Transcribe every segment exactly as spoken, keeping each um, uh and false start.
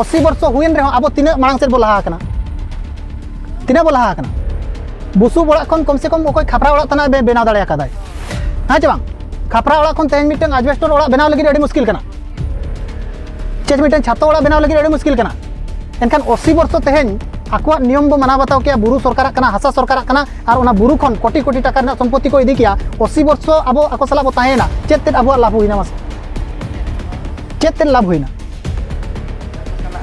ᱟᱥᱤ ᱵᱚᱨᱥᱚ ᱦᱩᱭᱮᱱ ᱨᱮᱦᱚᱸ ᱟᱵᱚ ᱛᱤᱱᱟᱹᱜ ᱢᱟᱲᱟᱝ ᱥᱮᱫ ᱵᱚ ᱞᱟᱦᱟ ᱟᱠᱟᱱᱟ? ᱛᱤᱱᱟᱹᱜ ᱵᱚ ᱞᱟᱦᱟ ᱟᱠᱟᱱᱟ? ᱵᱩᱥᱩᱵ ᱚᱲᱟᱜ ᱠᱷᱚᱱ ᱠᱚᱢ ᱥᱮ ᱠᱚᱢ ᱚᱠᱚᱭ ᱠᱷᱟᱯᱨᱟ ᱚᱲᱟᱜ ᱛᱟᱱᱟᱜ ᱵᱮ-, ᱵᱮᱱᱟᱣ ᱫᱟᱲᱮ ᱟᱠᱟᱫᱟᱭ? ᱦᱮᱸ ᱪᱮ ᱵᱟᱝ? ᱠᱷᱟᱯᱨᱟ ᱚᱲᱟᱜ ᱠᱷᱚᱱ ᱛᱮᱦᱮᱧ ᱢᱤᱫᱴᱟᱝ ᱟᱡᱵᱮᱥᱴᱚᱨ ᱚᱲᱟᱜ ᱵᱮᱱᱟᱣ ᱞᱟᱹᱜᱤᱫ ᱟᱹᱰᱤ ᱢᱩᱥᱠᱤᱞ ᱠᱟᱱᱟ᱾ ᱪᱮᱫ ᱢᱤᱫᱴᱟᱝ ᱪᱷᱟᱛᱟ ᱚᱲᱟᱜ ᱵᱮᱱᱟᱣ ᱞᱟᱹᱜᱤᱫ ᱟᱹᱰᱤ ᱢᱩᱥᱠᱤᱞ ᱠᱟᱱᱟ᱾ ᱮᱱᱠᱷᱟᱱ ᱟᱥᱤ ᱵᱚᱨᱥᱚ ᱛᱮᱦᱮᱧ ᱟᱠᱚᱣᱟᱜ ᱱᱤᱭᱚᱢ ᱵᱚ ᱢᱟᱱᱟᱣ ᱵᱟᱛᱟᱣ ᱠᱮᱭᱟ, ᱵᱩᱨᱩ ᱥᱚᱨᱠᱟᱨᱟᱜ ᱠᱟᱱᱟ, ᱦᱟᱥᱟ ᱥᱚᱨᱠᱟᱨᱟᱜ ᱠᱟᱱᱟ, ᱟᱨ ᱚᱱᱟ ᱵᱩᱨᱩ ᱠᱷᱚᱱ ᱠᱳᱴᱤ ᱠᱳᱴᱤ ᱴᱟᱠᱟ ᱨᱮᱱᱟᱜ ᱥᱚᱢᱯᱚᱛᱤ ᱠᱚ ᱤᱫᱤ ᱠᱮᱭᱟ᱾ ᱟᱥᱤ ᱵᱚᱨᱥᱚ ᱟᱵᱚ ᱟᱠᱚ ᱥᱟᱞᱟᱜ ᱵᱚ ᱛᱟᱦᱮᱸᱭᱮᱱᱟ, ᱪᱮᱫ ᱛᱮᱫ ᱟᱵᱚᱣᱟᱜ ᱞᱟᱵᱷ ᱦᱩᱭᱱᱟ? ᱢᱟᱥᱮ ᱪᱮᱫ ᱛᱮᱫ ᱞᱟᱵᱷ ᱦᱩᱭᱱᱟ?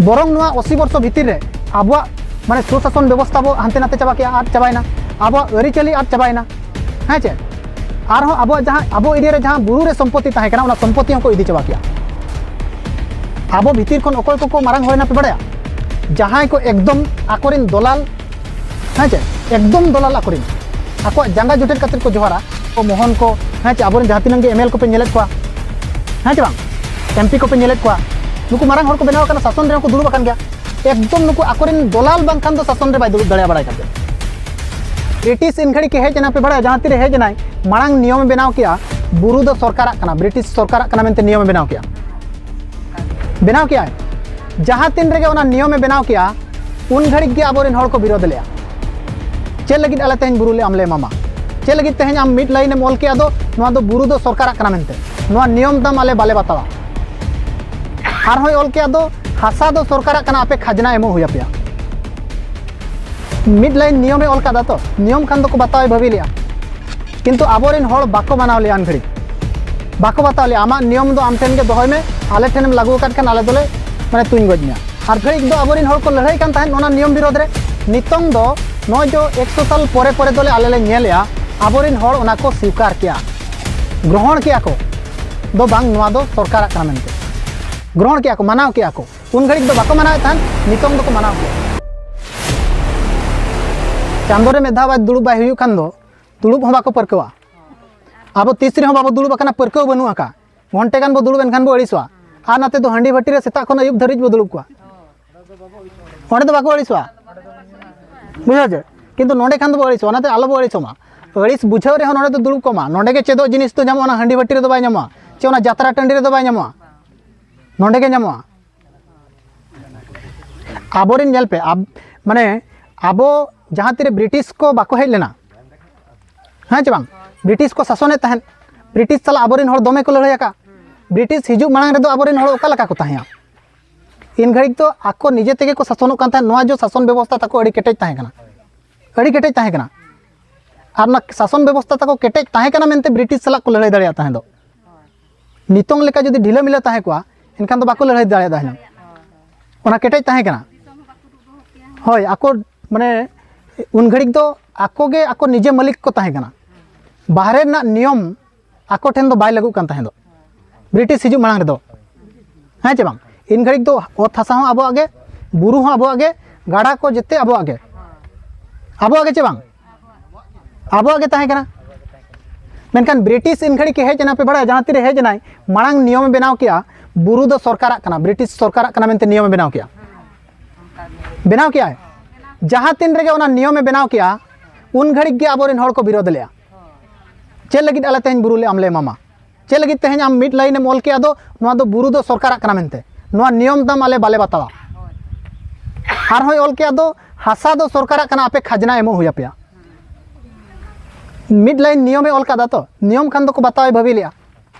ᱵᱚᱨᱚᱝ ᱱᱚᱣᱟ ᱟᱥᱤ ᱵᱚᱨᱥᱚ ᱵᱷᱤᱛᱤᱨ ᱨᱮ ᱟᱵᱚᱣᱟᱜ ᱢᱟᱱᱮ ᱥᱩᱥᱟᱥᱚᱱ ᱵᱮᱵᱚᱥᱛᱷᱟ ᱵᱚ ᱦᱟᱱᱛᱮ ᱱᱟᱛᱮ ᱪᱟᱵᱟ ᱠᱮᱜᱼᱟ, ᱟᱫ ᱪᱟᱵᱟᱭᱮᱱᱟ᱾ ᱟᱵᱚᱣᱟᱜ ᱟᱹᱨᱤᱪᱟᱹᱞᱤ ᱟᱫ ᱪᱟᱵᱟᱭᱮᱱᱟ᱾ ᱦᱮᱸ ᱪᱮ? ᱟᱨᱦᱚᱸ ᱟᱵᱚᱣᱟᱜ ᱡᱟᱦᱟᱸ ᱟᱵᱚ ᱮᱨᱤᱭᱟ ᱨᱮ ᱡᱟᱦᱟᱸ ᱵᱩᱨᱩ ᱨᱮ ᱥᱚᱢᱯᱚᱛᱤ ᱛᱟᱦᱮᱸ ᱠᱟᱱᱟ, ᱚᱱᱟ ᱥᱚᱢᱯᱚᱛᱤ ᱦᱚᱸᱠᱚ ᱤᱫᱤ ᱪᱟᱵᱟ ᱠᱮᱜᱼᱟ᱾ ᱟᱵᱚ ᱵᱷᱤᱛᱤᱨ ᱠᱷᱚᱱ ᱚᱠᱚᱭ ᱠᱚᱠᱚ ᱢᱟᱨᱟᱝ ᱦᱚᱲᱮᱱᱟ ᱯᱮ ᱵᱟᱲᱟᱭᱟ? ᱡᱟᱦᱟᱸᱭ ᱠᱚ ᱮᱠᱫᱚᱢ ᱟᱠᱚᱨᱮᱱ ᱫᱚᱞᱟᱞ, ᱦᱮᱸ ᱪᱮ, ᱮᱠᱫᱚᱢ ᱫᱚᱞᱟᱞ ᱟᱠᱚᱨᱮᱱ, ᱟᱠᱚᱣᱟᱜ ᱡᱟᱸᱜᱟ ᱡᱚᱴᱮᱫ ᱠᱟᱛᱮ ᱠᱚ ᱡᱚᱦᱟᱨᱟ᱾ ᱠᱚ ᱢᱚᱦᱚᱱ ᱠᱚ, ᱦᱮᱸ ᱪᱮ, ᱟᱵᱚᱨᱮᱱ ᱡᱟᱦᱟᱸ ᱛᱤᱱᱟᱹᱜ ᱜᱮ ᱮᱢ ᱮᱞ ᱠᱚᱯᱮ ᱧᱮᱞᱮᱫ ᱠᱚᱣᱟ, ᱦᱮᱸ ᱪᱮ ᱵᱟᱝ, ᱮᱢ ᱯᱤ ᱠᱚᱯᱮ ᱧᱮᱞᱮᱫ ᱠᱚᱣᱟ, ᱱᱩᱠᱩ ᱢᱟᱨᱟᱝ ᱦᱚᱲ ᱠᱚ ᱵᱮᱱᱟᱣ ᱟᱠᱟᱱᱟ, ᱥᱟᱥᱚᱱ ᱨᱮᱦᱚᱸ ᱠᱚ ᱫᱩᱲᱩᱵ ᱟᱠᱟᱱ ᱜᱮᱭᱟ᱾ ᱮᱠᱫᱚᱢ ᱱᱩᱠᱩ ᱟᱠᱚᱨᱮᱱ ᱫᱚᱞᱟᱞ ᱵᱟᱝᱠᱷᱟᱱ ᱫᱚ ᱥᱟᱥᱚᱱ ᱨᱮ ᱵᱟᱭ ᱫᱩᱲᱩᱵ ᱫᱟᱲᱮᱭᱟᱜᱼᱟ᱾ ᱵᱟᱲᱟᱭ ᱠᱟᱛᱮ ᱵᱨᱤᱴᱤᱥ ᱤᱱ ᱜᱷᱟᱹᱲᱤ ᱠᱚ ᱦᱮᱡ ᱮᱱᱟ, ᱯᱮ ᱵᱟᱲᱟᱭᱟ, ᱡᱟᱦᱟᱸ ᱛᱤᱨᱮ ᱦᱮᱡ ᱮᱱᱟᱭ, ᱢᱟᱲᱟᱝ ᱱᱤᱭᱚᱢᱮ ᱵᱮᱱᱟᱣ ᱠᱮᱜᱼᱟ, ᱵᱩᱨᱩ ᱫᱚ ᱥᱚᱨᱠᱟᱨᱟᱜ ᱠᱟᱱᱟ, ᱵᱨᱤᱴᱤᱥ ᱥᱚᱨᱠᱟᱨᱟᱜ ᱠᱟᱱᱟ ᱢᱮᱱᱛᱮ ᱱᱤᱭᱚᱢᱮ ᱵᱮᱱᱟᱣ ᱠᱮᱜᱼᱟ᱾ ᱵᱮᱱᱟᱣ ᱠᱮᱜᱼᱟᱭ᱾ ᱡᱟᱦᱟᱸ ᱛᱤᱱ ᱨᱮᱜᱮ ᱚᱱᱟ ᱱᱤᱭᱚᱢᱮ ᱵᱮᱱᱟᱣ ᱠᱮᱜᱼᱟ, ᱩᱱ ᱜᱷᱟᱹᱲᱤᱡ ᱜᱮ ᱟᱵᱚᱨᱮᱱ ᱦᱚᱲ ᱠᱚ ᱵᱤᱨᱳᱫᱷ ᱞᱮᱜᱼᱟ᱾ ᱪᱮᱫ ᱞᱟᱹᱜᱤᱫ ᱟᱞᱮ ᱛᱮᱦᱮᱧ ᱵᱩᱨᱩ ᱞᱮ ᱟᱢ ᱞᱮ ᱮᱢᱟᱢᱟ? ᱪᱮᱫ ᱞᱟᱹᱜᱤᱫ ᱛᱮᱦᱮᱧ ᱟᱢ ᱢᱤᱫ ᱞᱟᱭᱤᱱ ᱮᱢ ᱚᱞ ᱠᱮᱜᱼᱟ ᱫᱚ, ᱱᱚᱣᱟ ᱫᱚ ᱵᱩᱨᱩ ᱫᱚ ᱥᱚᱨᱠᱟᱨᱟᱜ ᱠᱟᱱᱟ ᱢᱮᱱᱛᱮ, ᱱᱚᱣᱟ ᱱᱤᱭᱚᱢ ᱛᱟᱢ ᱟᱞᱮ ᱵᱟᱞᱮ ᱵᱟᱛᱟᱣᱟ? ᱟᱨᱦᱚᱸᱭ ᱚᱞ ᱠᱮᱜᱼᱟ ᱫᱚ, ᱦᱟᱥᱟ ᱫᱚ ᱥᱚᱨᱠᱟᱨᱟᱜ ᱠᱟᱱᱟ, ᱟᱯᱮ ᱠᱷᱟᱡᱽᱱᱟ ᱮᱢᱚᱜ ᱦᱩᱭ ᱟᱯᱮᱭᱟ᱾ ᱢᱤᱫ ᱞᱟᱭᱤᱱ ᱱᱤᱭᱚᱢᱮ ᱚᱞ ᱠᱟᱫᱟ ᱛᱚ, ᱱᱤᱭᱚᱢ ᱠᱷᱟᱱ ᱫᱚᱠᱚ ᱵᱟᱛᱟᱣ ᱵᱷᱟᱹᱵᱤ ᱞᱮᱜᱼᱟ, ᱠᱤᱱᱛᱩ ᱟᱵᱚᱨᱮᱱ ᱦᱚᱲ ᱵᱟᱠᱚ ᱢᱟᱱᱟᱣ ᱞᱮᱜᱼᱟ᱾ ᱩᱱ ᱜᱷᱟᱹᱲᱤᱡ ᱵᱟᱠᱚ ᱵᱟᱛᱟᱣ ᱞᱮᱜᱼᱟ, ᱟᱢᱟᱜ ᱱᱤᱭᱚᱢ ᱫᱚ ᱟᱢ ᱴᱷᱮᱱ ᱜᱮ ᱫᱚᱦᱚᱭ ᱢᱮ, ᱟᱞᱮ ᱴᱷᱮᱱᱮᱢ ᱞᱟᱹᱜᱩ ᱟᱠᱟᱫ ᱠᱷᱟᱱ ᱟᱞᱮ ᱫᱚᱞᱮ ᱢᱟᱱᱮ ᱛᱩᱧ ᱜᱚᱡ ᱢᱮᱭᱟ᱾ ᱟᱨ ᱜᱷᱟᱹᱲᱤᱡ ᱫᱚ ᱟᱵᱚᱨᱮᱱ ᱦᱚᱲ ᱠᱚ ᱞᱟᱹᱲᱦᱟᱹᱭ ᱠᱟᱱ ᱛᱟᱦᱮᱸᱫ ᱚᱱᱟ ᱱᱤᱭᱚᱢ ᱵᱤᱨᱳᱫᱷ ᱨᱮ᱾ ᱱᱤᱛᱚᱝ ᱫᱚ ᱱᱚᱜᱼᱚᱭ ᱡᱚ ᱮᱠᱥᱚ ᱥᱟᱞ ᱯᱚᱨᱮ ᱯᱚᱨᱮ ᱫᱚᱞᱮ ᱟᱞᱮ ᱞᱮ ᱧᱮᱞᱮᱜᱼᱟ, ᱟᱵᱚᱨᱮᱱ ᱦᱚᱲ ᱚᱱᱟ ᱠᱚ ᱥᱤᱠᱟᱨ ᱠᱮᱜᱼᱟ, ᱜᱨᱚᱦᱚᱬ ᱠᱮᱜᱼᱟ ᱠᱚ ᱫᱚ ᱵᱟᱝ, ᱱᱚᱣᱟ ᱫᱚ ᱥᱚᱨᱠᱟᱨᱟᱜ ᱠᱟᱱᱟ ᱢᱮᱱᱛᱮ ᱜᱨᱚᱦᱚᱬ ᱠᱮᱜᱼᱟ ᱠᱚ, ᱢᱟᱱᱟᱣ ᱠᱮᱜᱼᱟ ᱠᱚ᱾ ᱩᱱ ᱜᱷᱟᱹᱲᱤᱡ ᱫᱚ ᱵᱟᱠᱚ ᱢᱟᱱᱟᱣᱮᱫ ᱛᱟᱦᱮᱸᱫ, ᱱᱤᱛᱚᱝ ᱫᱚᱠᱚ ᱢᱟᱱᱟᱣ ᱠᱮᱜᱼᱟ᱾ ᱪᱟᱸᱫᱚ ᱨᱮ ᱢᱤᱫ ᱫᱷᱟᱣ ᱵᱟᱭ ᱫᱩᱲᱩᱵ ᱵᱟᱭ ᱦᱩᱭᱩᱜ ᱠᱷᱟᱱ ᱫᱚ ᱫᱩᱲᱩᱵ ᱦᱚᱸ ᱵᱟᱠᱚ ᱯᱟᱹᱨᱠᱟᱹᱣᱟ᱾ ᱟᱵᱚ ᱛᱤᱥ ᱨᱮᱦᱚᱸ ᱵᱟᱵᱚ ᱫᱩᱲᱩᱵ ᱟᱠᱟᱱᱟ, ᱯᱟᱹᱨᱠᱟᱹᱣ ᱵᱟᱹᱱᱩᱜ ᱟᱠᱟᱫ᱾ ᱜᱷᱚᱱᱴᱮ ᱜᱟᱱ ᱵᱚ ᱫᱩᱲᱩᱵ ᱮᱱᱠᱷᱟᱱ ᱵᱚ ᱟᱹᱲᱤᱥᱚᱜᱼᱟ᱾ ᱟᱨ ᱱᱟᱛᱮ ᱫᱚ ᱦᱟᱺᱰᱤ ᱵᱷᱟᱹᱴᱤ ᱨᱮ ᱥᱮᱛᱟᱜ ᱠᱷᱚᱱ ᱟᱹᱭᱩᱵ ᱫᱷᱟᱹᱨᱤᱡ ᱵᱚ ᱫᱩᱲᱩᱵ ᱠᱚᱜᱼᱟ᱾ ᱚᱸᱰᱮ ᱫᱚ ᱵᱟᱠᱚ ᱟᱹᱲᱤᱥᱚᱜᱼᱟ, ᱵᱩᱡᱷᱟᱹᱣ ᱪᱮ? ᱠᱤᱱᱛᱩ ᱱᱚᱸᱰᱮ ᱠᱷᱟᱱ ᱫᱚᱵᱚ ᱟᱹᱲᱤᱥᱚᱜᱼᱟ, ᱚᱱᱟᱛᱮ ᱟᱞᱚᱵᱚ ᱟᱹᱲᱤᱥᱚᱜ ᱢᱟ᱾ ᱟᱹᱲᱤᱥ ᱵᱩᱡᱷᱟᱹᱣ ᱨᱮᱦᱚᱸ ᱱᱚᱸᱰᱮ ᱫᱚ ᱫᱩᱲᱩᱵ ᱠᱚᱜ ᱢᱟ᱾ ᱱᱚᱸᱰᱮ ᱜᱮ ᱪᱮᱫᱚᱜ ᱡᱤᱱᱤᱥ ᱫᱚ ᱧᱟᱢᱚᱜᱼᱟ, ᱚᱱᱟ ᱦᱟᱺᱰᱤ ᱵᱷᱟᱹᱴᱤ ᱨᱮᱫᱚ ᱵᱟᱭ ᱧᱟᱢᱚᱜᱼᱟ, ᱪᱮ ᱚᱱᱟ ᱡᱟᱛᱨᱟ ᱴᱟᱺᱰᱤ ᱨᱮᱫᱚ ᱵᱟᱭ ᱧᱟᱢᱚᱜᱼᱟ᱾ ᱱᱚᱸᱰᱮ ᱜᱮ ᱧᱟᱢᱚᱜᱼᱟ᱾ ᱟᱵᱚᱨᱮᱱ ᱧᱮᱞ ᱯᱮ, ᱟᱵ- ᱢᱟᱱᱮ ᱟᱵᱚ ᱡᱟᱦᱟᱸ ᱛᱤᱨᱮ ᱵᱨᱤᱴᱤᱥ ᱠᱚ ᱵᱟᱠᱚ ᱦᱮᱡ ᱞᱮᱱᱟ, ᱦᱮᱸ ᱪᱮ ᱵᱟᱝ? ᱵᱨᱤᱴᱤᱥ ᱠᱚ ᱥᱟᱥᱚᱱᱮᱫ ᱛᱟᱦᱮᱸᱫ, ᱵᱨᱤᱴᱤᱥ ᱥᱟᱞᱟᱜ ᱟᱵᱚᱨᱮᱱ ᱦᱚᱲ ᱫᱚᱢᱮ ᱠᱚ ᱞᱟᱹᱲᱦᱟᱹᱭ ᱟᱠᱟᱫ᱾ ᱵᱨᱤᱴᱤᱥ ᱦᱤᱡᱩᱜ ᱢᱟᱲᱟᱝ ᱨᱮᱫᱚ ᱟᱵᱚᱨᱮᱱ ᱦᱚᱲ ᱚᱠᱟ ᱞᱮᱠᱟ ᱠᱚ ᱛᱟᱦᱮᱸᱭᱟ? ᱤᱱ ᱜᱷᱟᱹᱲᱤᱡ ᱫᱚ ᱟᱠᱚ ᱱᱤᱡᱮ ᱛᱮᱜᱮ ᱠᱚ ᱥᱟᱥᱚᱱᱚᱜ ᱠᱟᱱ ᱛᱟᱦᱮᱸᱫ᱾ ᱱᱚᱣᱟ ᱡᱚ ᱥᱟᱥᱚᱱ ᱵᱮᱵᱚᱥᱛᱷᱟ ᱛᱟᱠᱚ ᱟᱹᱰᱤ ᱠᱮᱴᱮᱡ ᱛᱟᱦᱮᱸ ᱠᱟᱱᱟ, ᱟᱹᱰᱤ ᱠᱮᱴᱮᱡ ᱛᱟᱦᱮᱸ ᱠᱟᱱᱟ᱾ ᱟᱨ ᱚᱱᱟ ᱥᱟᱥᱚᱱ ᱵᱮᱵᱚᱥᱛᱷᱟ ᱛᱟᱠᱚ ᱠᱮᱴᱮᱡ ᱛᱟᱦᱮᱸ ᱠᱟᱱᱟ ᱢᱮᱱᱛᱮ ᱵᱨᱤᱴᱤᱥ ᱥᱟᱞᱟᱜ ᱠᱚ ᱞᱟᱹᱲᱦᱟᱹᱭ ᱫᱟᱲᱮᱭᱟᱜ ᱛᱟᱦᱮᱸ ᱫᱚ᱾ ᱱᱤᱛᱚᱝ ᱞᱮᱠᱟ ᱡᱩᱫᱤ ᱰᱷᱤᱞᱟᱹ ᱢᱤᱞᱟᱹ ᱛᱟᱦᱮᱸ ᱠᱚᱜᱼᱟ, ᱮᱱᱠᱷᱟᱱ ᱫᱚ ᱵᱟᱠᱚ ᱞᱟᱹᱲᱦᱟᱹᱭ ᱫᱟᱲᱮᱭᱟᱜ ᱛᱟᱦᱮᱱᱟ᱾ ᱚᱱᱟ ᱠᱮᱴᱮᱡ ᱛᱟᱦᱮᱸ ᱠᱟᱱᱟ᱾ ᱦᱳᱭ, ᱟᱠᱚ ᱢᱟᱱᱮ ᱩᱱ ᱜᱷᱟᱹᱲᱤᱡ ᱫᱚ ᱟᱠᱚ ᱜᱮ ᱟᱠᱚ ᱱᱤᱡᱮ ᱢᱟᱹᱞᱤᱠ ᱠᱚ ᱛᱟᱦᱮᱸ ᱠᱟᱱᱟ᱾ ᱵᱟᱦᱨᱮ ᱨᱮᱱᱟᱜ ᱱᱤᱭᱚᱢ ᱟᱠᱚ ᱴᱷᱮᱱ ᱫᱚ ᱵᱟᱭ ᱞᱟᱹᱜᱩᱜ ᱠᱟᱱ ᱛᱟᱦᱮᱸ ᱫᱚ᱾ ᱵᱨᱤᱴᱤᱥ ᱦᱤᱡᱩᱜ ᱢᱟᱲᱟᱝ ᱨᱮᱫᱚ, ᱦᱮᱸ ᱪᱮ ᱵᱟᱝ? ᱤᱱ ᱜᱷᱟᱹᱲᱤᱡ ᱫᱚ ᱚᱛ ᱦᱟᱥᱟ ᱦᱚᱸ ᱟᱵᱚᱣᱟᱜ ᱜᱮ, ᱵᱩᱨᱩ ᱦᱚᱸ ᱟᱵᱚᱣᱟᱜ ᱜᱮ, ᱜᱟᱰᱟ ᱠᱚ ᱡᱮᱛᱮ ᱟᱵᱚᱣᱟᱜ ᱜᱮ, ᱟᱵᱚᱣᱟᱜ ᱜᱮ ᱪᱮ ᱵᱟᱝ? ᱟᱵᱚᱣᱟᱜ ᱜᱮ ᱛᱟᱦᱮᱸ ᱠᱟᱱᱟ᱾ ᱢᱮᱱᱠᱷᱟᱱ ᱵᱨᱤᱴᱤᱥ ᱤᱱ ᱜᱷᱟᱹᱲᱤᱡ ᱠᱤ ᱦᱮᱡ ᱮᱱᱟ, ᱯᱮ ᱵᱟᱲᱟᱭᱟ? ᱡᱟᱦᱟᱸ ᱛᱤᱨᱮ ᱦᱮᱡ ᱮᱱᱟᱭ, ᱢᱟᱲᱟᱝ ᱱᱤᱭᱚᱢᱮ ᱵᱮᱱᱟᱣ ᱠᱮᱜᱼᱟ, ᱵᱩᱨᱩ ᱫᱚ ᱥᱚᱨᱠᱟᱨᱟᱜ ᱠᱟᱱᱟ, ᱵᱨᱤᱴᱤᱥ ᱥᱚᱨᱠᱟᱨᱟᱜ ᱠᱟᱱᱟ ᱢᱮᱱᱛᱮ ᱱᱤᱭᱚᱢᱮ ᱵᱮᱱᱟᱣ ᱠᱮᱜᱼᱟ᱾ ᱵᱮᱱᱟᱣ ᱠᱮᱜᱼᱟᱭ᱾ ᱡᱟᱦᱟᱸ ᱛᱤᱱ ᱨᱮᱜᱮ ᱚᱱᱟ ᱱᱤᱭᱚᱢᱮ ᱵᱮᱱᱟᱣ ᱠᱮᱜᱼᱟ, ᱩᱱ ᱜᱷᱟᱹᱲᱤᱡ ᱜᱮ ᱟᱵᱚᱨᱮᱱ ᱦᱚᱲ ᱠᱚ ᱵᱤᱨᱳᱫ ᱞᱮᱜᱼᱟ᱾ ᱪᱮᱫ ᱞᱟᱹᱜᱤᱫ ᱟᱞᱮ ᱛᱮᱦᱮᱧ ᱵᱩᱨᱩ ᱞᱮ ᱟᱢ ᱞᱮ ᱮᱢᱟᱢᱟ? ᱪᱮᱫ ᱞᱟᱹᱜᱤᱫ ᱛᱮᱦᱮᱧ ᱟᱢ ᱢᱤᱫ ᱞᱟᱭᱤᱱ ᱮᱢ ᱚᱞ ᱠᱮᱜᱼᱟ ᱫᱚ, ᱱᱚᱣᱟ ᱫᱚ ᱵᱩᱨᱩ ᱫᱚ ᱥᱚᱨᱠᱟᱨᱟᱜ ᱠᱟᱱᱟ ᱢᱮᱱᱛᱮ, ᱱᱚᱣᱟ ᱱᱤᱭᱚᱢ ᱛᱟᱢ ᱟᱞᱮ ᱵᱟᱞᱮ ᱵᱟᱛᱟᱣᱟ? ᱟᱨᱦᱚᱸᱭ ᱚᱞ ᱠᱮᱜᱼᱟ ᱫᱚ, ᱦᱟᱥᱟ ᱫᱚ ᱥᱚᱨᱠᱟᱨᱟᱜ ᱠᱟᱱᱟ, ᱟᱯᱮ ᱠᱷᱟᱡᱽᱱᱟ ᱮᱢᱚᱜ ᱦᱩᱭ ᱟᱯᱮᱭᱟ᱾ ᱢᱤᱫ ᱞᱟᱭᱤᱱ ᱱᱤᱭᱚᱢᱮ ᱚᱞ ᱠᱟᱫᱟ ᱛᱚ, ᱱᱤᱭᱚᱢ ᱠᱷᱟᱱ ᱫᱚᱠᱚ ᱵᱟᱛᱟᱣᱮ ᱵᱷᱟᱹᱵᱤ ᱞᱮᱜᱼᱟ,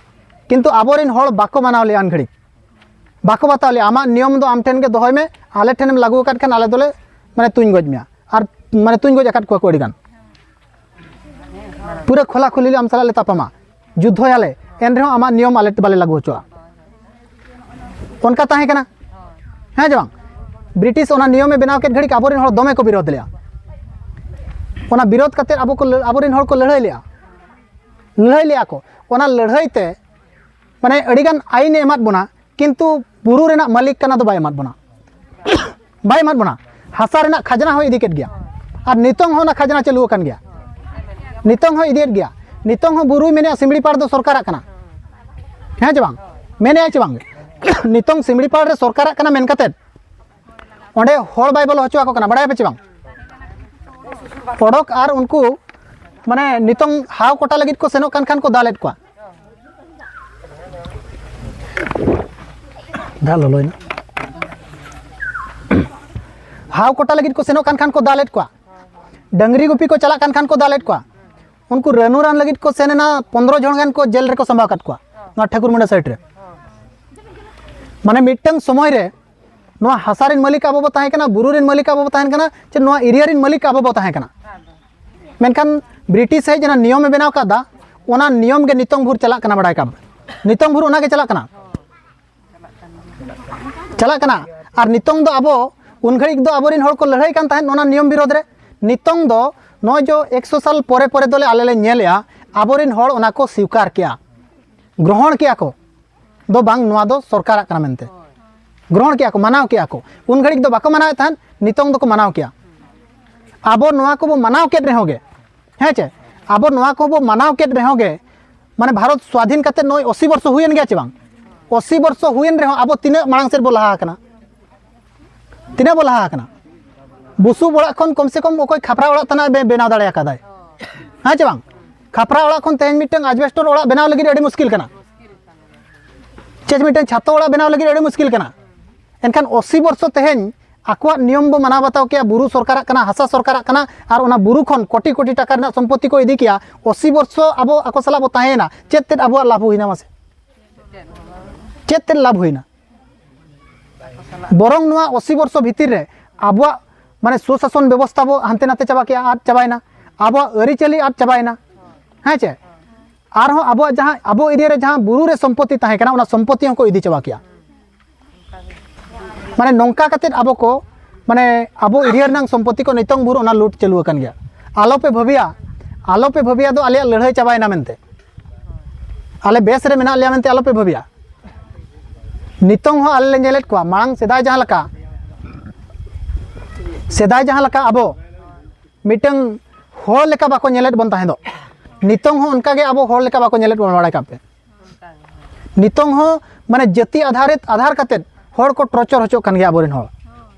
ᱠᱤᱱᱛᱩ ᱟᱵᱚᱨᱮᱱ ᱦᱚᱲ ᱵᱟᱠᱚ ᱢᱟᱱᱟᱣ ᱞᱮᱜᱼᱟ᱾ ᱩᱱ ᱜᱷᱟᱹᱲᱤᱡ ᱵᱟᱠᱚ ᱵᱟᱛᱟᱣ ᱞᱮᱜᱼᱟ, "ᱟᱢᱟᱜ ᱱᱤᱭᱚᱢ ᱫᱚ ᱟᱢ ᱴᱷᱮᱱ ᱜᱮ ᱫᱚᱦᱚᱭ ᱢᱮ, ᱟᱞᱮ ᱴᱷᱮᱱᱮᱢ ᱞᱟᱹᱜᱩ ᱟᱠᱟᱫ ᱠᱷᱟᱱ ᱟᱞᱮ ᱫᱚᱞᱮ ᱢᱟᱱᱮ ᱛᱩᱧ ᱜᱚᱡ ᱢᱮᱭᱟ", ᱟᱨ ᱢᱟᱱᱮ ᱛᱩᱧ ᱜᱚᱡ ᱟᱠᱟᱫ ᱠᱚᱣᱟ ᱠᱚ ᱟᱹᱰᱤ ᱜᱟᱱ᱾ ᱯᱩᱨᱟᱹ ᱠᱷᱚᱞᱟ ᱠᱷᱩᱞᱤ ᱞᱮ ᱟᱢ ᱥᱟᱞᱟᱜ ᱞᱮ ᱛᱟᱯᱟᱢᱟ, ᱡᱩᱫᱽᱫᱷᱚᱭᱟᱞᱮ, ᱮᱱ ᱨᱮᱦᱚᱸ ᱟᱢᱟᱜ ᱱᱤᱭᱚᱢ ᱟᱞᱮ ᱵᱟᱞᱮ ᱞᱟᱹᱜᱩ ᱦᱚᱪᱚᱜᱼᱟ᱾ ᱚᱱᱠᱟ ᱛᱟᱦᱮᱸ ᱠᱟᱱᱟ, ᱦᱮᱸ ᱪᱮ ᱵᱟᱝ? ᱵᱨᱤᱴᱤᱥ ᱚᱱᱟ ᱱᱤᱭᱚᱢᱮ ᱵᱮᱱᱟᱣ ᱠᱮᱫ ᱜᱷᱟᱹᱲᱤᱡ ᱟᱵᱚᱨᱮᱱ ᱦᱚᱲ ᱫᱚᱢᱮ ᱠᱚ ᱵᱤᱨᱳᱫ ᱞᱮᱜᱼᱟ᱾ ᱚᱱᱟ ᱵᱤᱨᱳᱫ ᱠᱟᱛᱮᱫ ᱟᱵᱚ ᱠᱚ ᱞᱟᱹ- ᱟᱵᱚᱨᱮᱱ ᱦᱚᱲ ᱠᱚ ᱞᱟᱹᱲᱦᱟᱹᱭ ᱞᱮᱜᱼᱟ, ᱞᱟᱹᱲᱦᱟᱹᱭ ᱞᱮᱜᱼᱟ ᱠᱚ᱾ ᱚᱱᱟ ᱞᱟᱹᱲᱦᱟᱹᱭ ᱛᱮ ᱢᱟᱱᱮ ᱟᱹᱰᱤᱜᱟᱱ ᱟᱭᱤᱱᱮ ᱮᱢᱟᱫ ᱵᱚᱱᱟ, ᱠᱤᱱᱛᱩ ᱵᱩᱨᱩ ᱨᱮᱱᱟᱜ ᱢᱟᱹᱞᱤᱠ ᱠᱟᱱᱟ ᱫᱚ ᱵᱟᱭ ᱮᱢᱟᱫ ᱵᱚᱱᱟ᱾ ᱵᱟᱭ ᱮᱢᱟᱫ ᱵᱚᱱᱟ᱾ ᱦᱟᱥᱟ ᱨᱮᱱᱟᱜ ᱠᱷᱟᱡᱽᱱᱟ ᱦᱚᱸᱭ ᱤᱫᱤ ᱠᱮᱫ ᱜᱮᱭᱟ, ᱟᱨ ᱱᱤᱛᱚᱝ ᱦᱚᱸ ᱚᱱᱟ ᱠᱷᱟᱡᱽᱱᱟ ᱪᱟᱹᱞᱩ ᱟᱠᱟᱱ ᱜᱮᱭᱟ᱾ ᱱᱤᱛᱚᱝ ᱦᱚᱸ ᱤᱫᱤᱭᱮᱫ ᱜᱮᱭᱟ᱾ ᱱᱤᱛᱚᱝ ᱦᱚᱸ ᱵᱩᱨᱩᱭ ᱢᱮᱱᱮᱜᱼᱟ ᱥᱤᱢᱲᱤ ᱯᱟᱲ ᱫᱚ ᱥᱚᱨᱠᱟᱨᱟᱜ ᱠᱟᱱᱟ, ᱦᱮᱸ ᱪᱮ ᱵᱟᱝ? ᱢᱮᱱᱮᱜᱼᱟᱭ ᱪᱮ ᱵᱟᱝ? ᱱᱤᱛᱚᱝ ᱥᱤᱢᱲᱤ ᱯᱟᱲ ᱨᱮ ᱥᱚᱨᱠᱟᱨᱟᱜ ᱠᱟᱱᱟ ᱢᱮᱱ ᱠᱟᱛᱮᱫ ᱚᱸᱰᱮ ᱦᱚᱲ ᱵᱟᱭ ᱵᱚᱞᱚ ᱦᱚᱪᱚ ᱟᱠᱚ ᱠᱟᱱᱟ, ᱵᱟᱲᱟᱭᱟᱯᱮ ᱪᱮ ᱵᱟᱝ? ᱚᱰᱚᱠ ᱟᱨ ᱩᱱᱠᱩ ᱢᱟᱱᱮ ᱱᱤᱛᱚᱝ ᱦᱟᱣ ᱠᱚᱴᱟ ᱞᱟᱹᱜᱤᱫ ᱠᱚ ᱥᱮᱱᱚᱜ ᱠᱟᱱ ᱠᱷᱟᱱ ᱠᱚ ᱫᱟᱞᱮᱫ ᱠᱚᱣᱟ᱾ ᱫᱟᱜ ᱞᱚᱞᱚᱭᱮᱱᱟ᱾ ᱦᱟᱣ ᱠᱚᱴᱟ ᱞᱟᱹᱜᱤᱫ ᱠᱚ ᱥᱮᱱᱚᱜ ᱠᱟᱱ ᱠᱷᱟᱱ ᱠᱚ ᱫᱟᱞᱮᱫ ᱠᱚᱣᱟ, ᱰᱟᱹᱝᱨᱤ ᱜᱩᱯᱤ ᱠᱚ ᱪᱟᱞᱟᱜ ᱠᱟᱱ ᱠᱷᱟᱱ ᱠᱚ ᱫᱟᱞᱮᱫ ᱠᱚᱣᱟ᱾ ᱩᱱᱠᱩ ᱨᱟᱹᱱᱩ ᱨᱟᱱ ᱞᱟᱹᱜᱤᱫ ᱠᱚ ᱥᱮᱱ ᱮᱱᱟ, ᱯᱚᱱᱫᱽᱨᱚ ᱡᱚᱱ ᱜᱟᱱ ᱠᱚ ᱡᱮᱞ ᱨᱮᱠᱚ ᱥᱟᱢᱵᱟᱣ ᱠᱟᱫ ᱠᱚᱣᱟ ᱱᱚᱣᱟ ᱴᱷᱟᱹᱠᱩᱨ ᱢᱩᱸᱰᱟᱹ ᱥᱟᱭᱤᱰ ᱨᱮ᱾ ᱢᱟᱱᱮ ᱢᱤᱫᱴᱟᱝ ᱥᱚᱢᱚᱭ ᱨᱮ ᱱᱚᱣᱟ ᱦᱟᱥᱟ ᱨᱮᱱ ᱢᱟᱹᱞᱤᱠ ᱟᱵᱚ ᱵᱚ ᱛᱟᱦᱮᱸ ᱠᱟᱱᱟ, ᱵᱩᱨᱩ ᱨᱮᱱ ᱢᱟᱹᱞᱤᱠ ᱟᱵᱚ ᱵᱚ ᱛᱟᱦᱮᱸ ᱠᱟᱱᱟ, ᱪᱮ ᱱᱚᱣᱟ ᱮᱨᱤᱭᱟ ᱨᱮᱱ ᱢᱟᱹᱞᱤᱠ ᱟᱵᱚ ᱵᱚ ᱛᱟᱦᱮᱸ ᱠᱟᱱᱟ᱾ ᱢᱮᱱᱠᱷᱟᱱ ᱵᱨᱤᱴᱤᱥ ᱦᱮᱡ ᱡᱟᱦᱟᱸ ᱱᱤᱭᱚᱢᱮ ᱵᱮᱱᱟᱣ ᱠᱟᱫᱟ, ᱚᱱᱟ ᱱᱤᱭᱚᱢ ᱜᱮ ᱱᱤᱛᱚᱝ ᱵᱷᱳᱨ ᱪᱟᱞᱟᱜ ᱠᱟᱱᱟ, ᱵᱟᱲᱟᱭ ᱠᱟᱜ ᱵᱮᱱ᱾ ᱱᱤᱛᱚᱝ ᱵᱷᱳᱨ ᱚᱱᱟ ᱜᱮ ᱪᱟᱞᱟᱜ ᱠᱟᱱᱟ, ᱪᱟᱞᱟᱜ ᱠᱟᱱᱟ᱾ ᱟᱨ ᱱᱤᱛᱚᱝ ᱫᱚ ᱟᱵᱚ, ᱩᱱ ᱜᱷᱟᱹᱲᱤᱡ ᱫᱚ ᱟᱵᱚᱨᱮᱱ ᱦᱚᱲ ᱠᱚ ᱞᱟᱹᱲᱦᱟᱹᱭ ᱠᱟᱱ ᱛᱟᱦᱮᱸᱫ ᱚᱱᱟ ᱱᱤᱭᱚᱢ ᱵᱤᱨᱳᱫᱷ ᱨᱮ᱾ ᱱᱤᱛᱚᱝ ᱫᱚ ᱱᱚᱜᱼᱚᱭ ᱡᱮ ᱮᱠᱥᱚ ᱥᱟᱞ ᱯᱚᱨᱮ ᱯᱚᱨᱮ ᱫᱚᱞᱮ, ᱟᱞᱮ ᱞᱮ ᱧᱮᱞᱮᱜᱼᱟ, ᱟᱵᱚᱨᱮᱱ ᱦᱚᱲ ᱚᱱᱟ ᱠᱚ ᱥᱤᱠᱟᱨ ᱠᱮᱜᱼᱟ, ᱜᱨᱚᱦᱚᱬ ᱠᱮᱜᱼᱟ ᱠᱚ᱾ ᱫᱚ ᱵᱟᱝ, ᱱᱚᱣᱟ ᱫᱚ ᱥᱚᱨᱠᱟᱨᱟᱜ ᱠᱟᱱᱟ ᱢᱮᱱᱛᱮ ᱜᱨᱚᱦᱚᱬ ᱠᱮᱜᱼᱟ ᱠᱚ, ᱢᱟᱱᱟᱣ ᱠᱮᱜᱼᱟ ᱠᱚ᱾ ᱩᱱ ᱜᱷᱟᱹᱲᱤᱡ ᱫᱚ ᱵᱟᱠᱚ ᱢᱟᱱᱟᱣᱮᱫ ᱛᱟᱦᱮᱸᱫ, ᱱᱤᱛᱚᱝ ᱫᱚᱠᱚ ᱢᱟᱱᱟᱣ ᱠᱮᱜᱼᱟ᱾ ᱟᱵᱚ ᱱᱚᱣᱟ ᱠᱚᱵᱚ ᱢᱟᱱᱟᱣ ᱠᱮᱫ ᱨᱮᱦᱚᱸ ᱜᱮ, ᱦᱮᱸ ᱪᱮ, ᱟᱵᱚ ᱱᱚᱣᱟ ᱠᱚᱵᱚ ᱢᱟᱱᱟᱣ ᱠᱮᱫ ᱨᱮᱦᱚᱸ ᱜᱮ, ᱢᱟᱱᱮ ᱵᱷᱟᱨᱚᱛ ᱥᱣᱟᱫᱷᱤᱱ ᱠᱟᱛᱮ ᱱᱚᱜᱼᱚᱭ ᱟᱥᱤ ᱵᱚᱨᱥᱚ ᱦᱩᱭᱮᱱ ᱜᱮᱭᱟ ᱪᱮ ᱵᱟᱝ? ᱟᱥᱤ ᱵᱚᱨᱥᱚ ᱦᱩᱭᱮᱱ ᱨᱮᱦᱚᱸ ᱟᱵᱚ ᱛᱤᱱᱟᱹᱜ ᱢᱟᱲᱟᱝ ᱥᱮᱫ ᱵᱚ ᱞᱟᱦᱟ ᱟᱠᱟᱱᱟ? ᱛᱤᱱᱟᱹᱜ ᱵᱚ ᱞᱟᱦᱟ ᱟᱠᱟᱱᱟ? ᱵᱩᱥᱩᱵ ᱚᱲᱟᱜ ᱠᱷᱚᱱ ᱠᱚᱢ ᱥᱮ ᱠᱚᱢ ᱚᱠᱚᱭ ᱠᱷᱟᱯᱨᱟ ᱚᱲᱟᱜ ᱛᱟᱱᱟᱜ ᱵᱮ-, ᱵᱮᱱᱟᱣ ᱫᱟᱲᱮ ᱟᱠᱟᱫᱟᱭ? ᱦᱮᱸ ᱪᱮ ᱵᱟᱝ? ᱠᱷᱟᱯᱨᱟ ᱚᱲᱟᱜ ᱠᱷᱚᱱ ᱛᱮᱦᱮᱧ ᱢᱤᱫᱴᱟᱝ ᱟᱡᱵᱮᱥᱴᱚᱨ ᱚᱲᱟᱜ ᱵᱮᱱᱟᱣ ᱞᱟᱹᱜᱤᱫ ᱟᱹᱰᱤ ᱢᱩᱥᱠᱤᱞ ᱠᱟᱱᱟ᱾ ᱪᱮᱫ ᱢᱤᱫᱴᱟᱝ ᱪᱷᱟᱛᱚ ᱚᱲᱟᱜ ᱵᱮᱱᱟᱣ ᱞᱟᱹᱜᱤᱫ ᱟᱹᱰᱤ ᱢᱩᱥᱠᱤᱞ ᱠᱟᱱᱟ᱾ ᱮᱱᱠᱷᱟᱱ ᱟᱥᱤ ᱵᱚᱨᱥᱚ ᱛᱮᱦᱮᱧ ᱟᱠᱚᱣᱟᱜ ᱱᱤᱭᱚᱢ ᱵᱚ ᱢᱟᱱᱟᱣ ᱵᱟᱛᱟᱣ ᱠᱮᱜᱼᱟ, ᱵᱩᱨᱩ ᱥᱚᱨᱠᱟᱨᱟᱜ ᱠᱟᱱᱟ, ᱦᱟᱥᱟ ᱥᱚᱨᱠᱟᱨᱟᱜ ᱠᱟᱱᱟ, ᱟᱨ ᱚᱱᱟ ᱵᱩᱨᱩ ᱠᱷᱚᱱ ᱠᱳᱴᱤ ᱠᱳᱴᱤ ᱴᱟᱠᱟ ᱨᱮᱱᱟᱜ ᱥᱚᱢᱯᱚᱛᱤ ᱠᱚ ᱤᱫᱤ ᱠᱮᱜᱼᱟ᱾ ᱟᱥᱤ ᱵᱚᱨᱥᱚ ᱟᱵᱚ ᱟᱠᱚ ᱥᱟᱞᱟᱜ ᱵᱚ ᱛᱟᱦᱮᱸᱭᱮᱱᱟ, ᱪᱮᱫ ᱛᱮᱫ ᱟᱵᱚᱣᱟᱜ ᱞᱟᱵᱷ ᱦᱩᱭᱱᱟ ᱢᱟᱥᱮ? ᱪᱮᱫ ᱛᱮᱫ ᱞᱟᱵᱷ ᱦᱩᱭᱱᱟ? ᱵᱚᱨᱚᱝ ᱱᱚᱣᱟ ᱟᱥᱤ ᱵᱚᱨᱥᱚ ᱵᱷᱤᱛᱤᱨ ᱨᱮ ᱟᱵᱚᱣᱟᱜ ᱢᱟᱱᱮ ᱥᱩᱥᱟᱥᱚᱱ ᱵᱮᱵᱚᱥᱛᱷᱟ ᱵᱚ ᱦᱟᱱᱛᱮ ᱱᱟᱛᱮ ᱪᱟᱵᱟ ᱠᱮᱜᱼᱟ, ᱟᱫ ᱪᱟᱵᱟᱭᱮᱱᱟ, ᱟᱵᱚᱣᱟᱜ ᱟᱹᱨᱤᱪᱟᱹᱞᱤ ᱟᱫ ᱪᱟᱵᱟᱭᱮᱱᱟ, ᱦᱮᱸ ᱪᱮ? ᱟᱨᱦᱚᱸ ᱟᱵᱚᱣᱟᱜ ᱡᱟᱦᱟᱸ ᱟᱵᱚ ᱮᱨᱤᱭᱟ ᱨᱮ ᱡᱟᱦᱟᱸ ᱵᱩᱨᱩ ᱨᱮ ᱥᱚᱢᱯᱚᱛᱤ ᱛᱟᱦᱮᱸ ᱠᱟᱱᱟ, ᱚᱱᱟ ᱥᱚᱢᱯᱚᱛᱤ ᱦᱚᱸᱠᱚ ᱤᱫᱤ ᱪᱟᱵᱟ ᱠᱮᱜᱼᱟ᱾ ᱢᱟᱱᱮ ᱱᱚᱝᱠᱟ ᱠᱟᱛᱮᱫ ᱟᱵᱚ ᱠᱚ, ᱢᱟᱱᱮ ᱟᱵᱚ ᱮᱨᱤᱭᱟ ᱨᱮᱱᱟᱜ ᱥᱚᱢᱯᱚᱛᱤ ᱠᱚ ᱱᱤᱛᱚᱝ ᱵᱷᱳᱨ ᱚᱱᱟ ᱞᱩᱴ ᱪᱟᱹᱞᱩ ᱟᱠᱟᱱ ᱜᱮᱭᱟ᱾ ᱟᱞᱚᱯᱮ ᱵᱷᱟᱹᱵᱤᱭᱟ, ᱟᱞᱚᱯᱮ ᱵᱷᱟᱹᱵᱤᱭᱟ ᱫᱚ ᱟᱞᱮᱭᱟᱜ ᱞᱟᱹᱲᱦᱟᱹᱭ ᱪᱟᱵᱟᱭᱮᱱᱟ ᱢᱮᱱᱛᱮ, ᱟᱞᱮ ᱵᱮᱥ ᱨᱮ ᱢᱮᱱᱟᱜ ᱞᱮᱭᱟ ᱢᱮᱱᱛᱮ ᱟᱞᱚᱯᱮ ᱵᱷᱟᱹᱵᱤᱭᱟ᱾ ᱱᱤᱛᱚᱝ ᱦᱚᱸ ᱟᱞᱮ ᱞᱮ ᱧᱮᱞᱮᱫ ᱠᱚᱣᱟ, ᱢᱟᱲᱟᱝ ᱥᱮᱫᱟᱭ ᱡᱟᱦᱟᱸ ᱞᱮᱠᱟ, ᱥᱮᱫᱟᱭ ᱡᱟᱦᱟᱸ ᱞᱮᱠᱟ ᱟᱵᱚ ᱢᱤᱫᱴᱟᱝ ᱦᱚᱲ ᱞᱮᱠᱟ ᱵᱟᱠᱚ ᱧᱮᱞᱮᱫ ᱵᱚᱱ ᱛᱟᱦᱮᱸ ᱫᱚ, ᱱᱤᱛᱚᱝ ᱦᱚᱸ ᱚᱱᱠᱟ ᱜᱮ ᱟᱵᱚ ᱦᱚᱲ ᱞᱮᱠᱟ ᱵᱟᱠᱚ ᱧᱮᱞᱮᱫ ᱵᱚᱱᱟ, ᱵᱟᱲᱟᱭ ᱠᱟᱜ ᱯᱮ᱾ ᱱᱤᱛᱚᱝ ᱦᱚᱸ ᱢᱟᱱᱮ ᱡᱟᱹᱛᱤ ᱟᱫᱷᱟᱨᱤᱛ, ᱟᱫᱷᱟᱨ ᱠᱟᱛᱮᱫ ᱦᱚᱲ ᱠᱚ ᱴᱚᱨᱪᱚᱨ ᱦᱚᱪᱚᱜ ᱠᱟᱱ ᱜᱮᱭᱟ ᱟᱵᱚᱨᱮᱱ ᱦᱚᱲ᱾